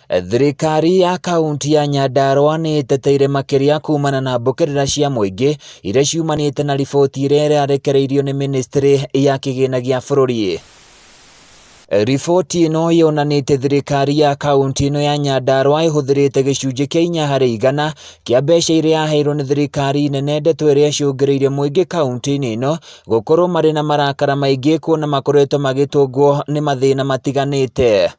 Thirikari ya kaunti ya Nyandarua nĩ ĩteteire makĩria kumana na mbũkĩrĩra cia mũingĩ iria ciumanĩte na riboti ĩrĩa ĩrarekereirio nĩ mĩnĩstrĩ ya kĩgĩna gĩa bũrũri. Riboti ĩno yonanĩtie thirikari ya kaunti ĩno ya Nyandarua ĩhũthĩrĩte gĩcunjĩ kĩa 4% kĩa mbeca iria yaheirwo nĩ thirikari nene, ndeto ĩrĩa ĩcũngĩrĩirie mũingĩ kaunti-inĩ ĩno gũkorwo marĩ na marakara maingĩ kuona makoretwo magĩtũngwo nĩ mathĩna matiganĩte.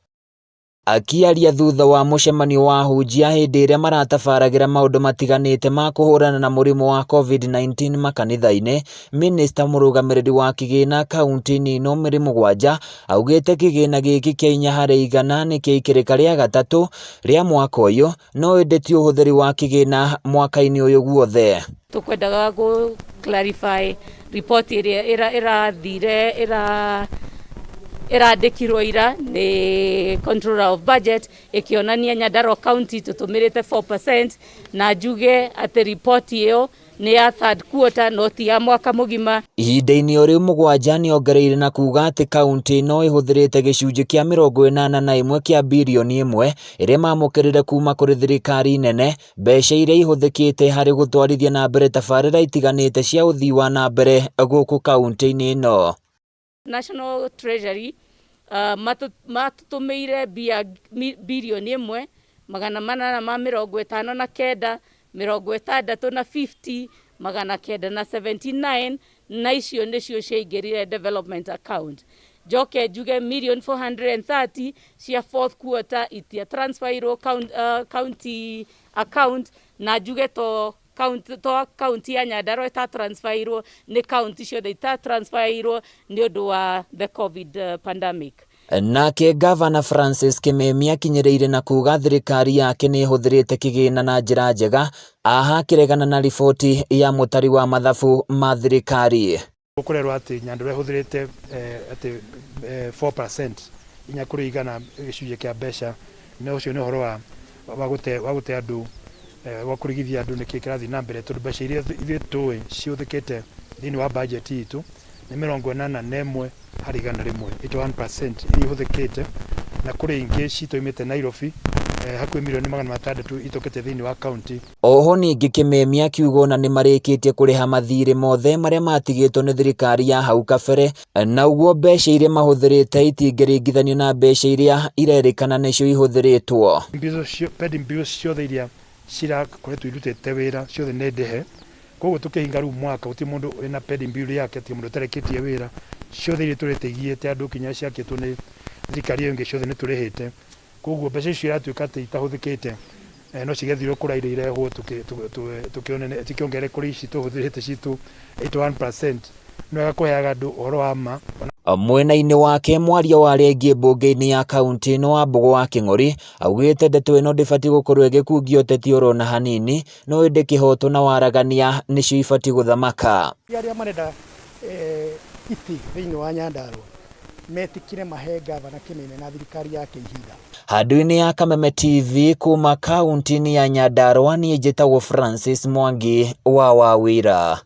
Akĩaria thutha wa mũcemanio wa ahunjia hĩndĩ ĩrĩa maratabaragĩra maũndũ matiganĩte ma kũhũrana na mũrimũ wa Covid-19 makanitha-inĩ, minista mũrũgamĩrĩri wa kĩgĩna kaunti-inĩ ĩno Mary Mũgwanja augĩte kĩgĩna gĩkĩ kĩa 4% nĩ kĩa ikĩrĩka rĩa gatatũ rĩa mwaka ũyũ, no ĩndĩ ti ũhũthĩri wa kĩgĩna mwaka-inĩ ũyũ guothe. Tukwendaga gũ clarify report ĩrĩa ĩrathire ĩrandĩkirwo ira nĩ Controller of Budget, ĩkĩonania Nyandarua County tũtũmĩrĩte 4%, na njuge atĩ report ĩyo nĩ ya third quarter no ti ya mwaka mũgima. Ihinda-inĩ o rĩu, Mũgwanja nĩongereire na kuga atĩ kaunti ĩno ĩhũthĩrĩte gĩcunjĩ kĩa 81 kĩa birioni 1 ĩrĩa mamũkĩrire kuma kũrĩ thirikari nene, mbeca iria ihũthĩkĩte harĩ gũtwarithia na mbere tabarĩra itiganĩte cia ũthii wa na mbere gũkũ kaunti-inĩ ĩno. National Treasury matũtũmĩire mbia birioni 1 859 60 na 50 979, na icio nĩcio ciaingĩrire development account. Njoke njuge million 430 cia fourth quarter itia transferirwo county account, na njuge to county, to county ya Nyandarua ita transferirwo, nĩ county ciothe ita transferirwo nĩ ũndũ wa the COVID pandemic. Nake Gavana Francis Kimemia akinyĩrĩire na kuga thirikari yake nĩ ĩhũthĩrĩte kĩgĩna na njĩra njega, aha akĩregana na riboti ya mũtari wa mathabu ma thirikari. Kũrerwo atĩ Nyandarua ĩhũthĩrĩte atĩ 4%, 4% gĩcunjĩ kĩa mbeca, na ũcio nĩ ũhoro wa gũte andũ, wa kũrigithia andũ nĩkĩ kĩrathiĩ na mbere, tondũ mbeca iria ithuĩ tũĩ cihũthĩkĩte thĩinĩ wa budget itũ nĩ 81%, 81% iria ihũthĩkĩte, na kũrĩ ingĩ citũimĩte Nairobi, hakuhĩ mirioni 600 itũkĩte thĩinĩ wa county. Oho ningĩ Kimemia akiuga ona nĩmarĩkĩtie kũrĩha mathirĩ mothe marĩa matigĩtwo nĩ thirikari ya hau kabere, na ũguo mbeca iria mahũthĩrĩte itingĩringithanio na mbeca iria irerĩkana nĩcio ihũthĩrĩtwo. Pending bills ciothe iria cirakoretwo irutĩte wĩra ciothe nĩ ndĩhe, koguo tũkĩhinga rĩu mwaka gũtirĩ mũndũ wĩna pending bill yake, ti mũndũ ũtarekĩtie wĩra. Ciothe iria tũrĩte igiĩte andũ, kinya ciakĩtwo nĩ thirikari ĩyo ĩngĩ, ciothe nĩ tũrĩhĩte. Koguo mbeca icio iratuĩka atĩ itahũthĩkĩte no cigethirwo kũrĩa iria irehwo tũkĩongerere kũrĩ ici tũhũthĩrĩte citũ 81%. Nĩ wega kũheaga andũ ũhoro wa ma. Mwena-inĩ wake, mwaria wa arĩa aingĩ mbunge-inĩ ya kaunti ĩno Wambũgũ wa Kĩng'ori augĩte ndeto ĩno ndĩbatiĩ gũkorwo ĩgĩkungia ũteti oro na hanini, no ĩndĩ kĩhoto na waragania nĩcio ibatiĩ gũthamaka. Arĩa marenda itĩ thĩinĩ wa Nyandarua metĩkĩre mahe Gavana Kimemia na thirikari yake ihinda. Handũ-inĩ ya Kameme TV kuma kaunti-inĩ ya Nyandarua, niĩ njĩtagwo Francis Mwangi wa Wawira.